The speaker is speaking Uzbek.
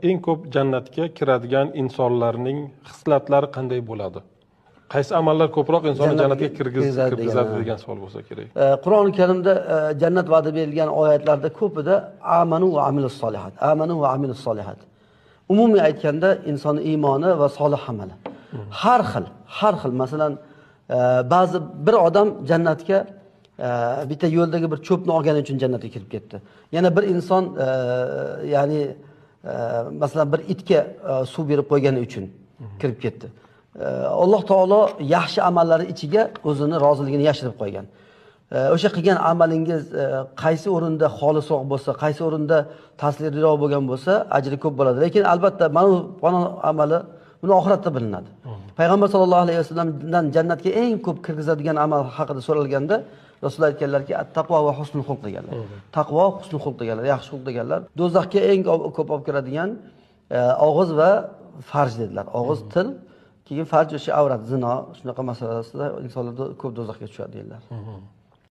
Eng ko'p jannatga kiradigan insonlarning xislatlari qanday bo'ladi? Qaysi amallar ko'proq insonni jannatga kirgizadi degan savol bo'lsa kerak. Qur'oni Karimda jannat va'da berilgan oyatlarda ko'pida amanu va amilus solihat, amanu va amilus solihat. Umumiy aytganda insonning iymoni va solih amali. Har xil, masalan, ba'zi bir odam jannatga bitta yo'ldagi bir cho'pni olgani uchun jannatga kirib ketdi. Yana bir inson ya'ni masalan bir itga suv berib qo'ygani uchun kirib ketdi. Alloh taolo yaxshi amallari ichiga o'zini roziligini yashirib qo'ygan. O'sha qilgan amalingiz qaysi o'rinda xolisroq bo'lsa, qaysi o'rinda ta'sirliroq bo'lgan bo'lsa, ajri ko'p bo'ladi. Lekin albatta mana amali buni oxiratda bilinadi. Payg'ambar sollallohu alayhi vasallamdan jannatga eng ko'p kirgizadigan amal haqida so'ralganda Rasululloh aytganlarki, at-taqvo va husnul xulq deganlar. Taqvo, husnul xulq deganlar, yaxshi xulq deganlar. Do'zaxga eng ko'p olib kiradigan og'iz va farj dedilar. Og'iz, til, keyin farj o'sha avrat, zino, shunaqa masalasida insonlar ko'p do'zaxga tushadi dedilar.